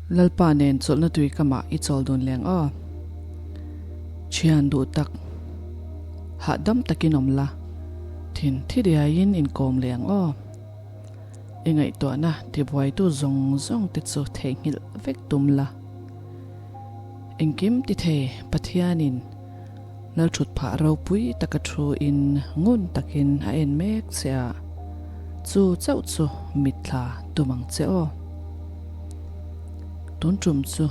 Lalpa nen chawlhna tui kamah i chawl dun leng aw. Thian duh tak, hahdam takin awm la, thin thi diaiin inkawm leng aw. I ngaihtuahna tibuaitu zawng zawng te chu theihnghilh vek tum la. Engkim ti thei Pathianin Lalthut phah ropui taka thu in ngun takin a en mek che a, chu chauh chu mitthla tum ang che aw. Tun tum chu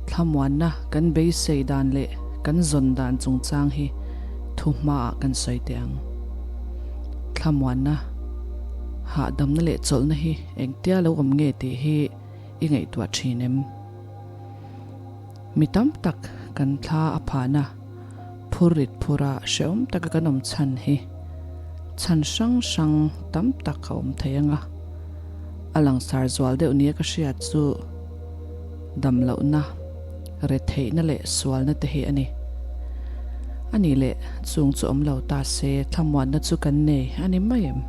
thlamuanna kan beisei dan leh kan zawn dan chungchang hi thu hmaah kan sawi teh ang. Thlamuanna, hahdamna leh chawlhna hi engtia lo awm nge tih hi i ngaihtuah thin em? Mi tam tak kan thla a phahna phurrit phura hrehawm taka kan awm chhan hi chhan hrang hrang tam tak a awm thei ang a, a langsar zual deuh nia ka hriat chu damlohna, retheihna leh sualna te hi a ni. A nih leh chung chu awm lo ta se thlamuanna chu kan nei a ni mai em?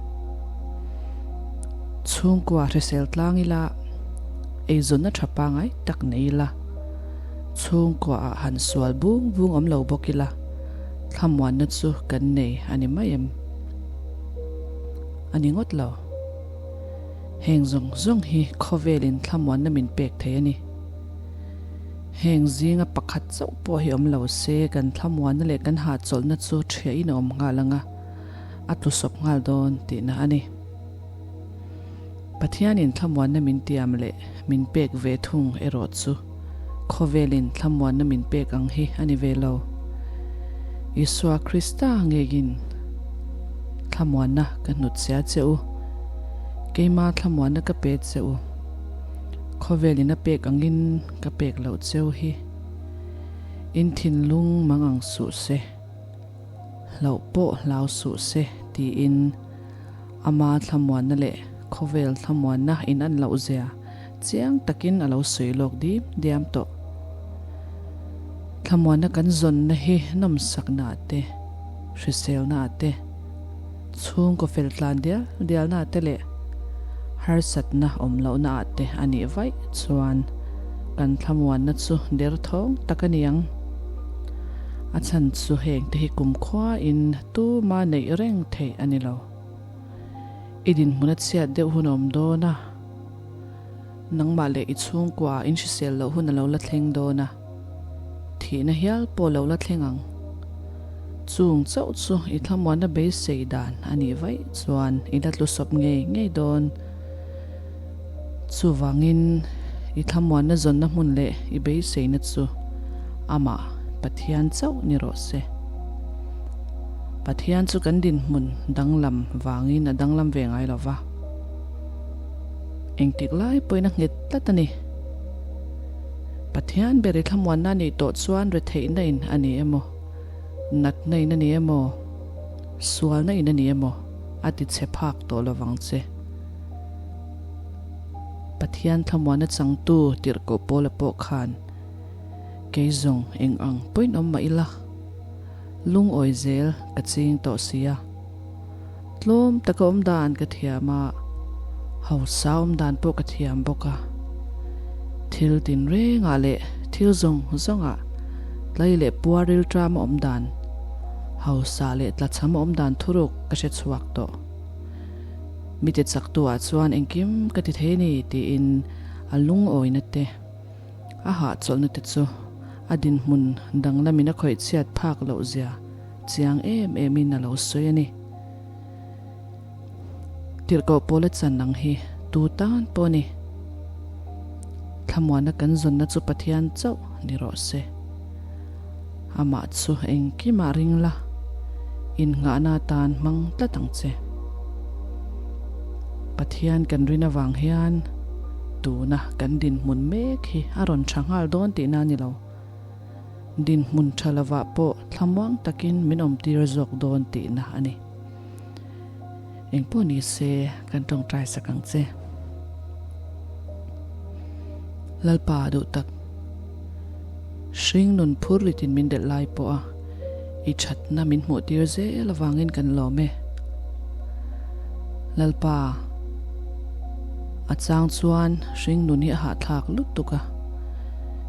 Chhungkua hrisel tlang ila eizawnna tha pangai tak nei ila, chhungkuaah han sual bung bung awm lo bawk ila thlamuanna chu kan nei a ni mai em? A ni ngawt lo. Heng zawng zawng hi khawvelin thlamuanna min pek thei a ni. Heng zinga pakhat chauh pawh hi awm lo se kan thlamuanna leh kan hahchawlhna chu ṭhiahin a awm nghal ang a, a tlusawp nghal dawn tihna a ni. Pathianin thlamuanna min tiam leh min pek ve thung erawh chu khawvelin thlamuanna min pek ang hi a ni ve lo. Isua Krista ngeiin thlamuanna ka hnutchhia che u, keima thlamuanna ka pe che u, khawvelin a pek angin ka pek loh cheu hi in thinlung mang ang suh se. Hlauh pawh hlau suh se tiin ama thlamuanna leh khawvel thlamuanna in an loh zia chiang takin a lo sawi lawk dim diam tawh. Thlamuanna kan zawnna hi nawmsakna ah te, hriselna ah te, chhungkaw fel tlan dial dialna ah te leh harsatna awm lohna ah te a nih vaih chuan kan thlamuanna chu derthawng tak a ni ang. A chhan chu heng te hi kumkhua in tuma neih reng theih a ni lo. I dinhmun a chhiat deuh hun a awm dawn a, nangmah leh i chhungkua in hrisel loh hun a lo la thleng dawn a, thihna hial pawh lo la thleng ang. Chung chauh chu i thlamuanna beisei dan a nih vaih chuan i la tlusawp ngei ngei dawn. Chuvangin i thlamuanna zawnna hmun leh i beiseina chu amah Pathian chauh ni rawh se. Pathian chu kan dinhmun danglam vangin a danglam ve ngai lo va, engtik lai pawhin a nghet tlat a ni. Pathian ber i thlamuanna a nih tawh chuan retheihna in a ni emaw, natna in a ni emaw, sualna in a ni emaw a ti chhe phak tawh lo vang che. Pathian thlamuanna changtu tirhkoh Paula pawh khan, Kei zawng eng ang pawhin awm mah ila, lungawi zel ka ching tawh sia. Tlawm taka awm dan ka thiam a, hausa awm dan pawh ka thiam bawk a. Thil tinrengah leh thil zawng zawngah tlai leh puar rilṭama awm dan, hausa leh tlachhama awm dan thuruk ka hre chhuak tawh. Mi ti chak tu ah chuan engkim ka ti thei ni tiin a lungawina te, a hahchawlhna te chu a dinhmun danglamin a khawih chhiat phak loh zia chiang em em in a lo sawi a ni. Tirhkoh pawla chan ang hi tu tan pawh a ni. Thlamuanna kan zawnna chu Pathian chauh ni rawh se. Amah chu engkimah ring la, innghahna atan hmang tlat ang che. Pathian kan rin avang hian tuna kan dinhmun mek hi a rawn tha nghal dawn tihna a ni lo. Dinhmun tha lovah pawh thlamuang takin min awmtir zawk dawn tihna a ni. Engpawh ni se kan tawngtai sak ang che. Lalpa duh tak. Hring nun phur ritin min delh lai pawh a, i thatna min hmuh tir zel avangin kan lawm e. Lalpa, a chang chuan hring nun hi a hahthlak lutuk a.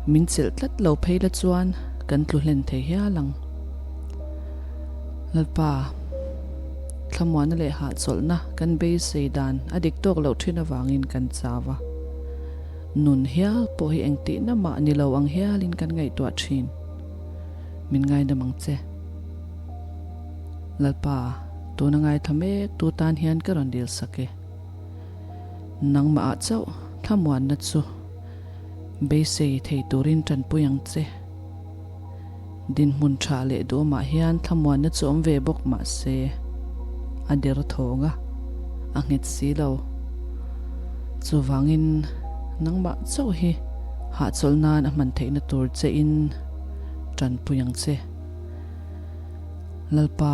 Min chelh tlat lo phei la chuan kan tlu hlen thei hial ang. Lalpa, thlamuanna leh hahchawlhna kan beisei dan a dik tawk loh thin avangin kan chau a. Nun hial pawh hi engtihna mah ni lo ang hialin kan ngaihtuah thin. Min ngaidam ang che. Lalpa, tuna ngaithla mek tu tan hian ka rawn dil sak e. Nangmah ah chauh thlamuanna chu beisei thei turin tanpui ang che. Dinhmun tha leh duhawmah hian thlamuanna chu awm ve bawk mah se, a der thawng a, a nghet si lo. Chuvangin nangmah chauh hi hahchawlh nan a hman theihna tur che in tanpui ang che. Lalpa,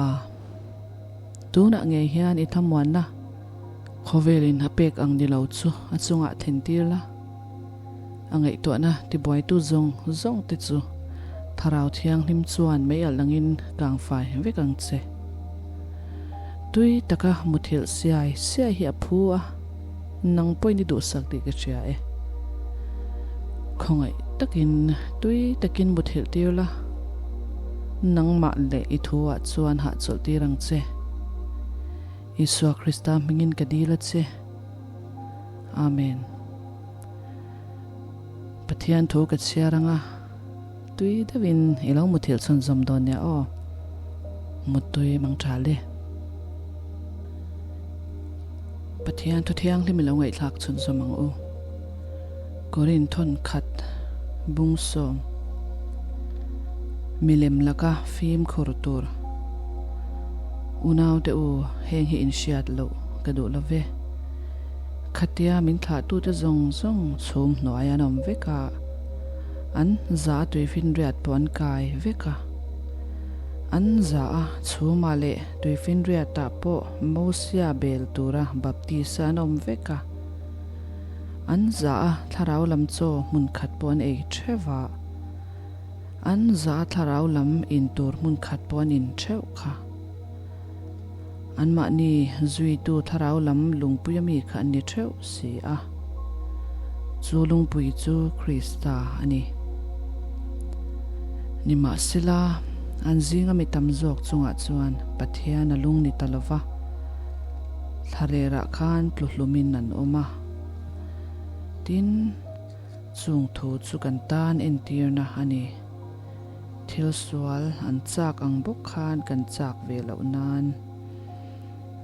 tunah ngei hian i thlamuanna khawvelin a pek ang ni lo chu a chungah thentir la. A ngaihtuahna tibuaitu zawng zawng te chu Thlarau Thianghlim chuan mei alh angin kangfai vek ang che. Tui taka muthilh siai siai hi a phu a, nang pawhin i duhsak tih ka hria e. Khawngaih takin tui takin muthilh tir la, nangmah leh i thu ah chuan hahchawlh tir ang che. Isua Krista hmingin ka dil a che. Amen. Pathian thu ka chhiar anga tui deuhin i lo muthilh chhunzawm dawn nia aw. Muttui mang tha le. Pathian thu thianghlim i lo ngaihthlak chhunzawm ang u. Korin thawn khat bung sawm milem laka fimkhur tur unaute u heng hi inhriat loh ka duh lo ve. Khatia min thlahtute zawng zawng chhum hnuai an awm vek a, an za tuifinriat pawh an kai vek a. An za a chhumah leh tuifinriatah pawh Mosia bel tura baptisa an awm vek a. An za a thlarau lam chaw hmun khat pawh an ei theuh a, an za a thlarau lam in tur hmun khat pawh an in theuh kha. Anmahni zuitu thlarau lam lungpui ami kha an ni theuh si a, chu lungpui chu Krista a ni. Nimahsela, an zinga mi tam zawk chungah chuan Pathian a lung ni ta lo va. Thlarerah khan tluhlumin an awm a. Tin, chung thu chu kan tan entirna a ni. Thil sual an chak ang bawk khan kan chak ve loh nan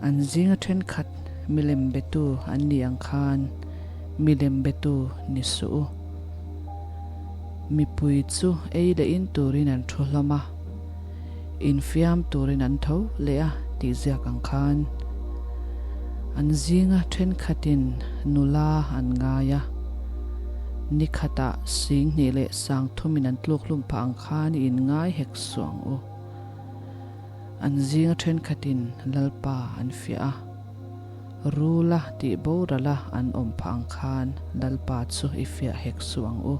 an zinga thenkhat milem betu an ni ang khan milem betu ni suh u. Mipui chu ei leh in turin an thu hlawm a. Infiam turin an tho leh a tih ziak ang khan an zinga thenkhatin nula an ngai a, ni khatah singhnih leh sangthumin an tluk hlum phah ang khan i inngai hek suh ang u. An zinga thenkhatin Lalpa an fiah a, Rula tih borala an awm phah ang khan Lalpa chu i fiah hek suh ang u.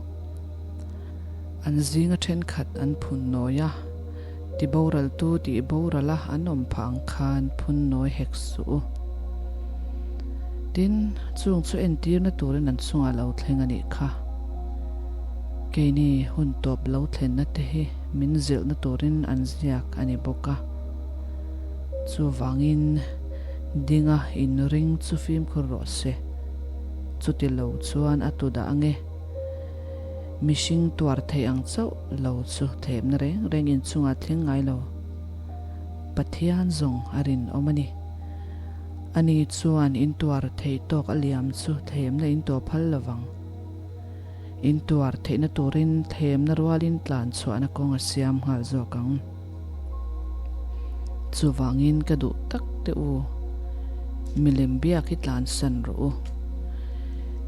An zinga thenkhat an phun nawi a, ti boraltu tih borala an awm phah ang khan phun nawi hek suh u. Tin, chung chu entirna turin an chungah lo thleng a nih kha. Keini hun tawp lo thlenna te hi min zilhna turin an ziak a ni bawk a. Chuvangin. Dinga inring chu fimkhur rawh se. Chuti lo chuan a tu dah ange. Mihring tuar thei ang chauh lo chu thlemna reng reng inchungah thleng ngai lo. Pathian zawng a rinawm a ni. Ani chuan in tuar thei tawk a liam chu thlemna in tuah phal lo vang. In tuar theihna turin thlemna rualin tlan chhuahna kawng a siam nghal zawk ang. Chuvangin ka duh tak teh u, milem biak hi tlansan rawh u.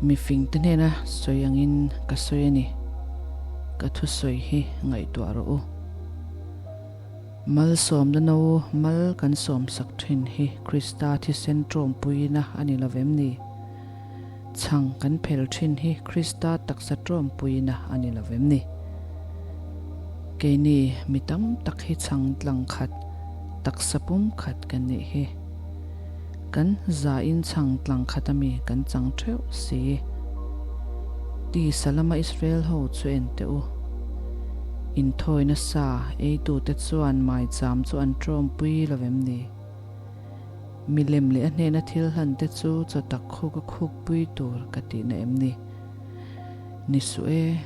Mifingte hnena sawi angin ka sawi a ni, ka thusawi hi ngaihtuah rawh u. Malsawmna no mal kan sawmsak thin hi Krista thisen tawmpuina a ni lo vem ni? Chhang kan phel thin hi Krista taksa tawmpuina a ni lo vem ni? Keini mi tam tak hi chhang tlang khat, taksa pum khat kan nih hi. Kan zain chhang tlang khat ami kan chang theuh si. Tisa lama Israel ho chu en teh u. Inthawina sa eitute chuan maicham chu an tawmpui lo vem ni? Milem leh a hnena thil hlan te chu chaw tak khuk a khukpui tur ka tihna em ni? Ni suh e,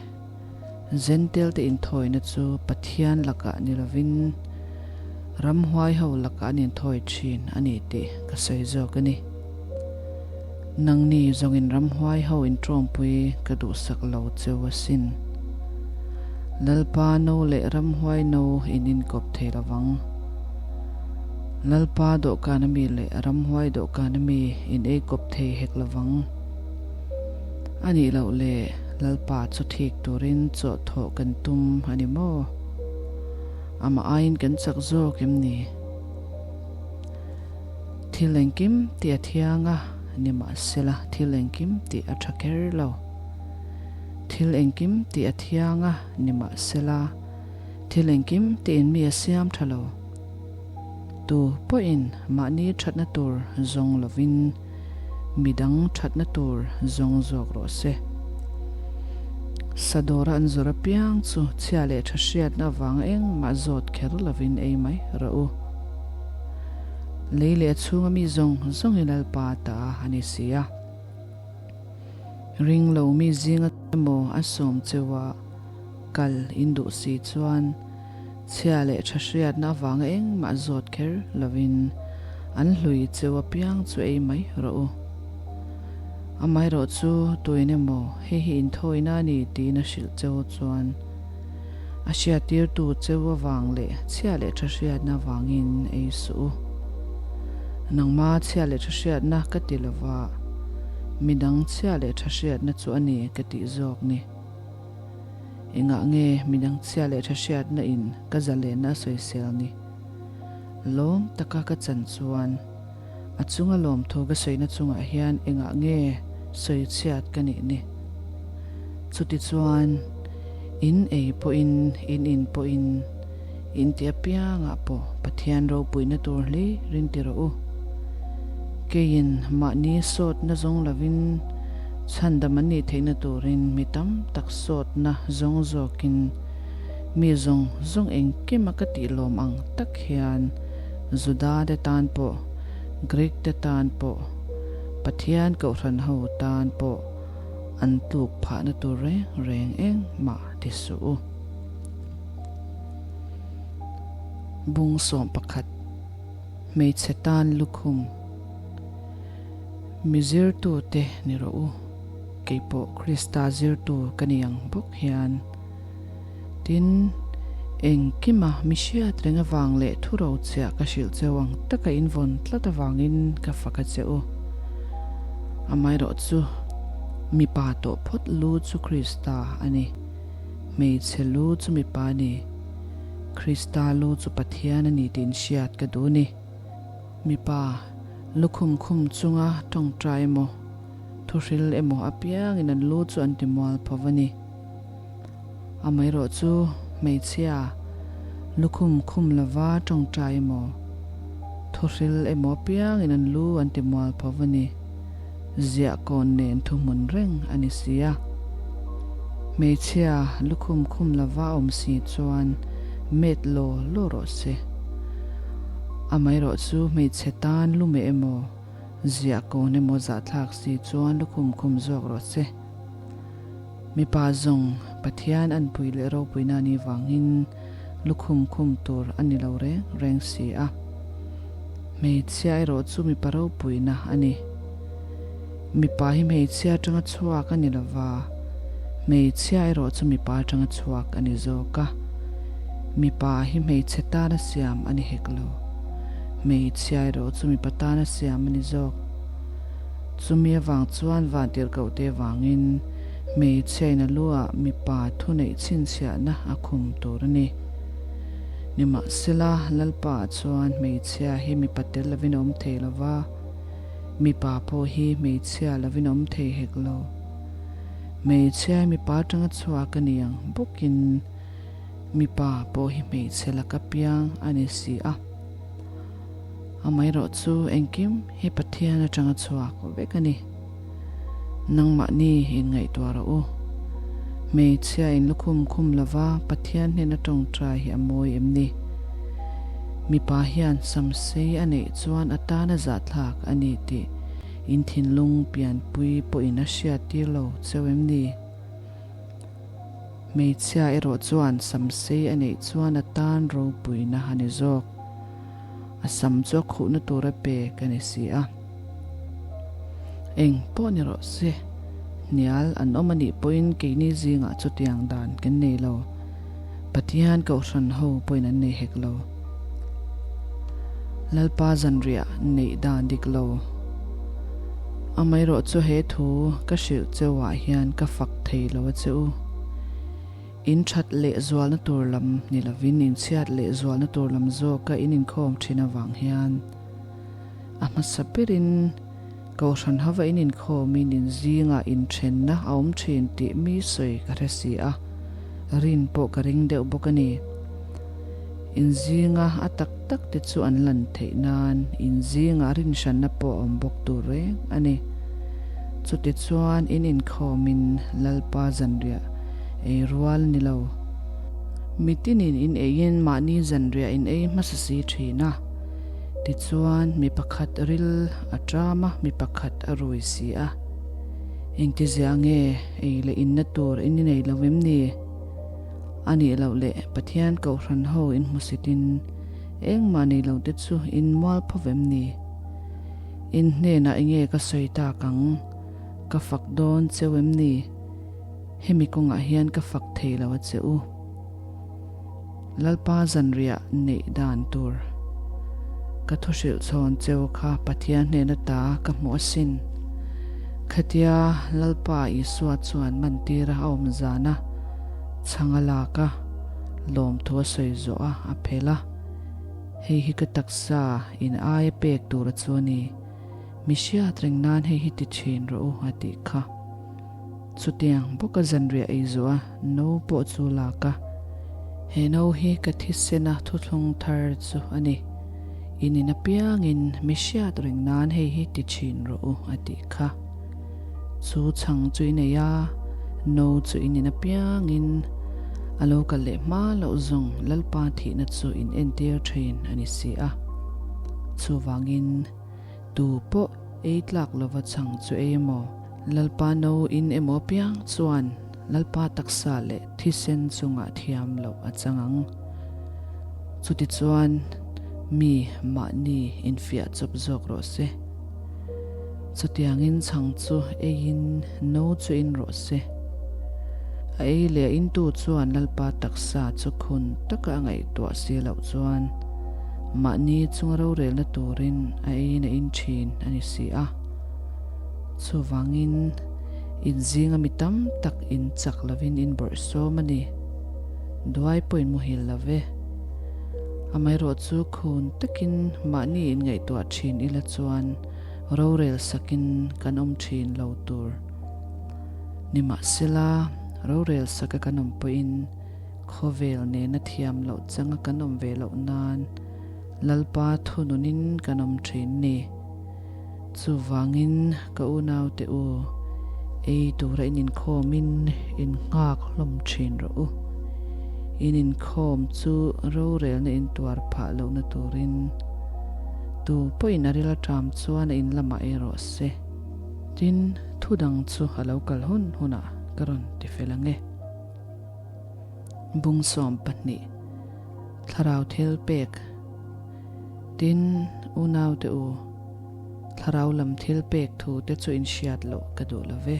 Zentel te inthawina chu Pathian lakah ni lovin ramhuai ho lakah an inthawi thin a ni tih ka sawi zawk a ni. Nangni zawngin ramhuai ho intawmpui ka duhsak lo cheu asin. Lalpa no leh ramhuai no in inkawp thei lovang. Lalpa dawhkan ami leh ramhuai dawhkan ami in eikawp thei hek lovang. A nih loh leh Lalpa chu thik turin chaw thawh kan tum a ni maw? Amah aiin kan chak zawk em ni? Thil engkim tih a thiang a, nimahsela thil engkim tih a tha kher lo. Thil engkim tih a thiang a, nimahsela thil engkim tiin mi a siam tha lo. Tu pawhin mahni thatna tur zawng lovin midang thatna tur zawng zawk rawh se. Sadawra an zawr apiang chu chhia leh tha hriatna avanga engmah zawt kher lovin ei mai rawh u. Lei leh a chhunga mi zawng zawng hi Lalpa ta a ni si a. Ring lo mi zinga emaw a sawm cheu a, kal in duh si chuan chhia leh tha hriatna avanga engmah zawt kher lovin an hlui cheu apiang chu ei mai rawh u. Amaherawh chu tuin emaw hei hi inthawina a ni tiin a hrilh cheu chuan a hriattirtu cheu avang leh chhia leh tha hriatna avangin ei suh u. Nangma chhia leh tha hriatna ka ti lova, midang chhia leh tha hriatna chu a ni ka tih zawk ni. Engah nge midang chhia leh tha hriatna in ka zalenna a sawisel ni? Lawm taka ka chan chuan a chunga lawmthu ka sawina chungah hian engah nge sawi chhiat ka nih ni? Chutichuan, in ei pawhin, in in pawhin, in ti apiangah pawh Pathian ropuina tur hlir in ti rawh u. Keiin mahni sawtna zawng lovin chhandam an nih theihna turin mi tam tak sawtna zawng zawkin mi zawng zawng engkima ka tih lawm ang tak hian Juda te tan pawh, Greek te tan pawh, Pathian kohhran ho tan pawh an tluk phahna tur reng reng engmah ti suh u. Bung 11 Hmeichhe tan lukhum Mi zirtute ni rawh u, keipawh Krista zirtu ka ni ang bawk hian. Tin, engkima mi hriat reng avang leh thu ro chiah ka hrilh cheu ang taka in vawn tlat avangin ka fak a che u. Amaherawhchu, mipa tawh phawt lu chu Krista a ni. Hmeichhe lu chu mipa a ni. Krista lu chu Pathian a ni tih inhriat ka duh ni. Mipa lukhum khum chunga tawngtai emaw, thuhril emaw apiangin an lu chu an ti mual pho a ni. Amaherawh chu hmeichhia lukhum khum lova tawngtai emaw, thuhril emaw apiangin an lu an ti mual pho a ni. Ziah kawn nen thuhmun reng a ni si a. Hmeichhia lukhum khum lova awm si chuan met law law rawh se. Amaherawh chu hmeichhe tan lumeh emaw, ziah kawn emaw zahthlak si chuan lukhum khum zawk rawh se. Mipa zawng Pathian an pui leh ropuina a nih vangin lukhum khum tur a ni lo reng reng si a. Hmeichhia erawh chu mipa ropuina a ni. Mipa hi hmeichhia atanga chhuak a ni lova, hmeichhia erawh chu mipa atanga chhuak a ni zawk a. Mipa hi hmeichhe tana siam a ni hek lo. Hmeichhia erawh chu mipa tana siam a ni zawk. Chumi avang chuan vantirhkohte vangin hmeichhiain a luah mipa thuneih chhinchhiahna a khum tur a ni. Nimahsela, Lalpa chuan hmeichhia hi mipa tel lovin a awm thei lo va, mipa pawh hi hmeichhia lovin a awm thei hek lo. Hmeichhia hi mipa atanga chhuak a ni ang bawkin mipa pawh hi hmeichhe laka piang a ni si a. Amaherawh chu engkim hi Pathian atanga chhuak vek a ni. Nangmahni inngaihtuah rawh u. Hmeichhia in lukhum khum lova Pathian hnena tawngtai hi a mawi em ni? Mipa hian samsei a neih chuan a tana zahthlak a ni tih in thinlung pianpui pawhin a hriattir lo cheu em ni? Hmeichhia erawh chuan samsei a neih chuan a tan ropuina a ni zawk. A sam chu a khuhna tura pek a ni si a. Eng pawh ni rawh se, hnial an awm a nih pawhin keini zingah chutiang dan kan nei lo. Pathian Kohhran ho pawhin an nei hek lo. Lalpa zanriah neih dan dik lo. Amaherawh chu he thu ka hrilh cheuah hian ka fak thei lo a che u. In that leh zualna tur lam ni lovin in chhiat leh zualna tur lam zawka in inkhawm thin avang hian a hmasa berin Kohhran hova in inkhawmin in zingah inthenna a awm thin tih mi sawi ka hre si a, rin pawh ka ring deuh bawk a ni. In zinga a tak tak te chu an lan theih nan in zingah rinhranna pawh a awm bawk tur reng a ni. Chutichuan in inkhawmin Lalpa zanriah ei rual ni lo. Mitinin in eiin mahni zanriah in ei hmasa si thin a. Tichuan mi pakhat ril a ṭam a, mi pakhat a rui si a. Engtizia nge ei leh inna tur in i nei lo em ni? A nih loh leh Pathian Kohhran ho in hmusitin engmah nei lo te chu in mual phaw em ni? In hnenah enge ka sawi tak ang? Ka fak dawn cheu em ni? Hemi kawngah hian ka fak thei lo a che u. Lalpa zanriah neih dan tur ka thu hrilh chhawn cheu kha Pathian hnena ta ka hmuh asin. Khatia Lalpa Isua chuan mantira a awm zana chhang a lak a, lawmthu a sawi zawh a, a phel a. Hei hi ka taksa in aia pek tura chu a ni. Mi hriat reng nan hei hi ti thin rawh u a tih kha. Chutiang bawka zanriah ei zawh a no pawh chu lak a, He no hi ka thisena thuthlung thar chu a ni. In in apiangin mi hriat reng nan hei hi ti thin rawh u a tih kha. Chu chhang chu in ei a, no chu in in apiangin a lo kal leh hma loh zawng Lalpa thihna chu in entir thin a ni si a. Chuvangin. Tu pawh ei tlak lova chhang chu ei emaw, Lalpa no in emaw piang chuan Lalpa taksa leh thisen chungah thiam loh a chang ang. Chutichuan mi mahni infiah chawp zawk rawh se. Chutiangin chhang chu eiin no chu in rawh se. A ei leh a intu chuan Lalpa taksa chu khun taka a ngaihtuah si loh chuan mahni chunga rorelna turin a eiin a in thin a ni si a. Chuvangin in zinga mi tam tak in chak lovin in bawrhsawm a ni. Duai pawhin muhil lo ve. Amaherawhchu khun takin mahni in ngaihtuah thin ila chuan rorel sakin kan awm thin lo tur. Nimahsela, rorel saka kan awm pawhin khawvel nena thiam loh changa kan awm ve loh nan Lalpa thununin kan awm thin ni. Chuvangin ka unaute u, ei tura in inkhawmin in nghak hlawm thin rawh u. In inkhawm chu rorelna in tuar phah lohna turin tu pawhin a ril aṭam chuan a in lamah ei rawh se. Tin, thu dang chu a lo kal hun hunah ka rawn ti fel ang e. Bung 12, Thlarau thil pek Tin, unaute u, thlarau lam thil pek thu te chu in hriat loh ka duh lo ve.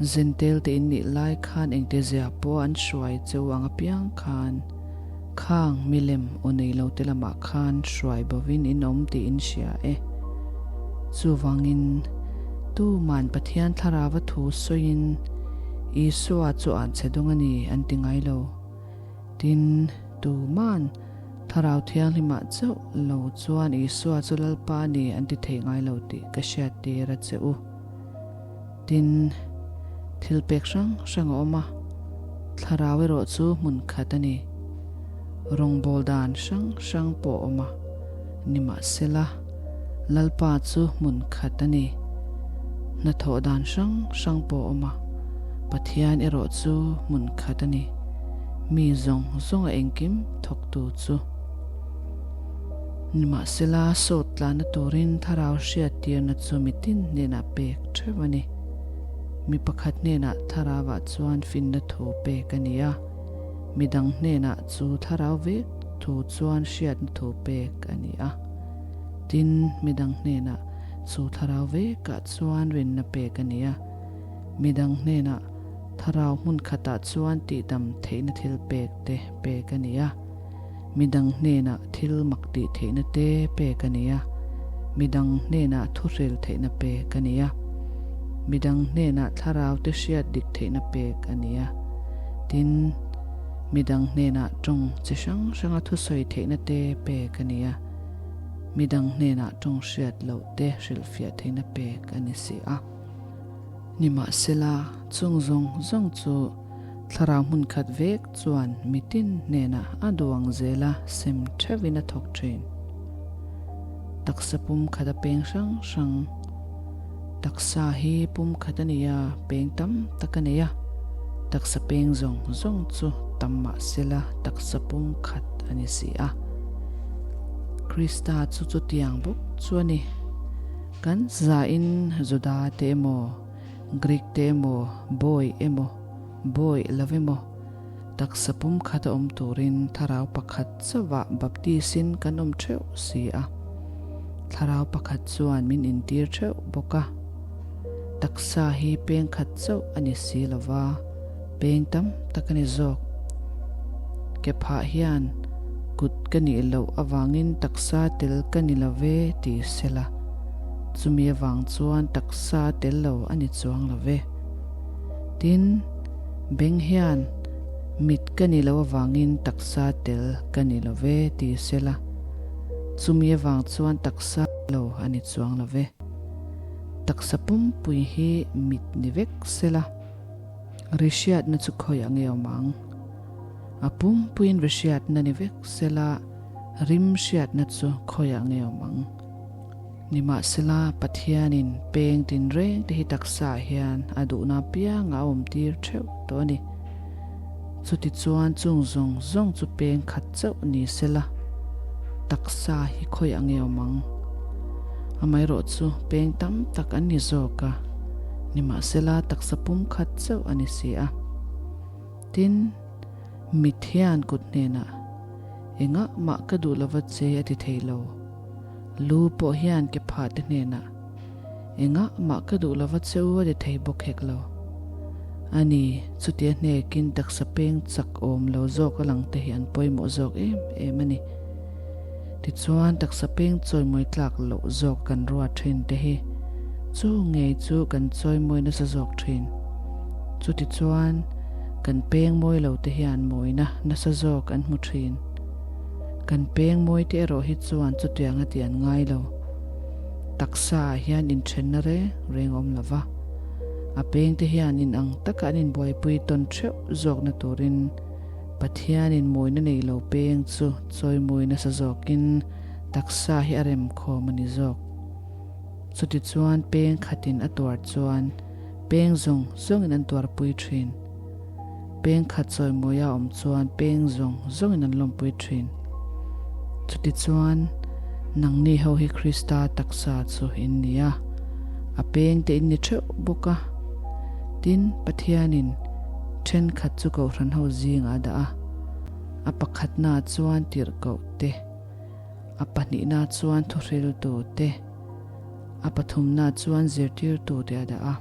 Zentel te in nih lai khan engte zia pawh an hruai cheu ang apiang khan khang milem aw nei lo te lamah khan hruai bovin in awm tih in hria e. Chuvangin, tuman Pathian Thlarauva thu sawiin Isua chu an chhe dawng a ni an ti ngai lo. Tin, tuman Thlarau Thianghlimah chauh lo chuan Isua chu Lalpa a ni an ti thei ngai lo tih ka hriattir a che u. Tin, thil pek hrang hrang a awm a, Thlarau erawh chu hmun khat a ni. Rawngbâwl dan hrang hrang pawh a awm a, nimahsela, Lalpa chu hmun khat a ni. Hnathawh dan hrang hrang pawh a awm a, Pathian erawh chu hmun khat a ni, mi zawng zawnga engkim thawktu chu. Nimahsela, sawt tlanna turin thlarau hriattirna chu mitin hnenah pek theuh a ni. Mi pakhat hnenah thlarauah chuan finna thu pek a ni a, midang hnenah chu thlarau vek thu chuan hriatna thu pek a ni a. Tin, midang hnenah chu thlarau vekah chuan rinna pek a ni a. Midang hnenah thlarau hmun khatah chuan tihdam theihna thil pek te pek a ni a. Midang hnenah thil mak tih theihna te pek a ni a. Midang hnenah thuhrel theihna pek a ni a. Midang hnenah thlarau te hriat dik theihna pek a ni a. Tin, midang hnenah tawng chi hrang hranga thusawi theihna te pek a ni a. Midang hnenah tawng hriat loh te hrilhfiah theihna pek a ni si a. Nimahsela, chung zawng zawng chu thlarau hmun khat vek chuan mitin hnenah a duang zel a sem theuhin a thawk thin. Taksa pum khat a peng hrang hrang. Taksa hi pum khat a ni a, peng tam tak a nei a. Taksa peng zawng zawng chu tam mahsela taksa pum khat a ni si a. Krista chu chutiang bawk chu a ni. Kan zain Juda te emaw, Greek te emaw, bawi emaw, bawi lo emaw, taksa pum khat a awm turin thlarau pakhat chauhah baptisin kan awm theuh si a. Thlarau pakhat chuan min intir theuh bawk a. Taksa hi peng khat chauh a ni si lo va, peng tam tak a ni zawk. Ke phah hian kut ka nih loh avangin taksa tel ka ni lo ve ti sela, chumi avang chuan taksa tel lo a ni chuang lo ve. Tin, beng hian mit ka nih loh avangin taksa tel ka ni lo ve ti sela, chumi avang chuan taksa lo a ni chuang lo ve. Taksa pumpui hi mit ni vek sela. Ri hriatna chu khawi ang e awm ang? A pumpuiin ri hriatna ni vek sela, rim hriatna chu khawi ang e awm ang? Nimahsela, Pathianin peng tinreng te hi taksaah hian a duhna apianga a awmtir theuh tawh a ni. Chutichuan chung zawng zawng chu peng khat chauh ni sela, taksa hi khawi ang e awm ang? Amaherawh chu peng tam tak an ni zawk a. Nimahsela taksa pum khat chauh a ni si a. Tin, mit hian kut hnenah, Engah mah ka duh lova che a ti thei lo. Lu pawh hian ke phah te hnenah, Engah mah ka duh lova che u a ti thei bawk hek lo. A ni, chutia hnekin taksa peng chak awm lo zawk a lang te hi an pawimawh zawk em em a ni. Tichuan, taksa peng chawimawi tlak loh zawk kan ruat thin te hi chu ngei chu kan chawimawi nasa zawk thin. Chutichuan, kan peng mawi lo te hian mawina nasa zawk an hmu thin. Kan peng mawi te erawh hi chuan chutiang a ti an ngai lo. Taksa ah hian inthenna reng reng a awm lo va, a peng te hian inang taka an inbuaipui tawn theuh zawkna turin Pathianin mawina nei lo peng chu chawimawi nasa zawkin taksa hi a rem khawm a ni zawk. Chutichuan peng khatin a tuar chuan peng zawng zawngin an tuarpui thin. Peng khat chawimawia a awm chuan peng zawng zawngin an lawmpui thin. Chutichuan nangni ho hi Krista taksa chu in ni a, a peng te in ni theuh bawk a. Tin, Pathianin thenkhat chu kohhran ho zingah a dah a, a pakhatnaah chuan tirhkoh te, a pahnihnaah chuan thuhriltu te, a pathumnaah chuan zirtirtu te a dah a.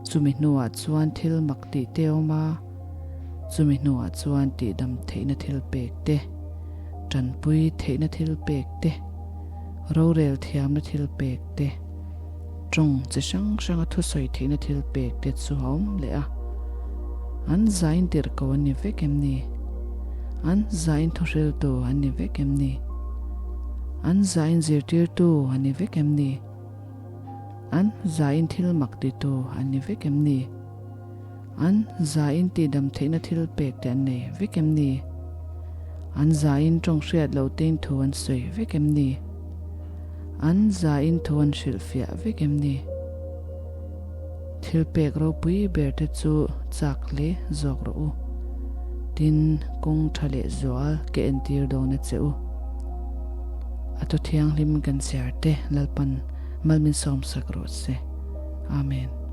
Chumi hnuah chuan thil mak tih te a awm a, chumi hnuah chuan tihdam theihna thil pek te, tanpui theihna thil pek te, rorel thiamna thil pek te, Tawng chi hrang hranga thusawi theihna thil pek te chu a awm leh a. An zain tirhko an ni vek em ni? An zain thuhriltu an ni vek em ni? An zain zirtirtu an ni vek em ni? An zain thil mak titu an ni vek em ni? An zain tihdam theihna thil pek te an nei vek em ni? An zain tawng hriat loh tein thu an sawi vek em ni? An zain thu an hrilhfiah vek em ni? Thil pek ropui ber te chu chak hle zawk rawh u. Tin, kawng tha leh zual ke entir dawn a che u. A thu thianghlim kan chhiar te Lalpan malmin sawmsak rawh se. Amen.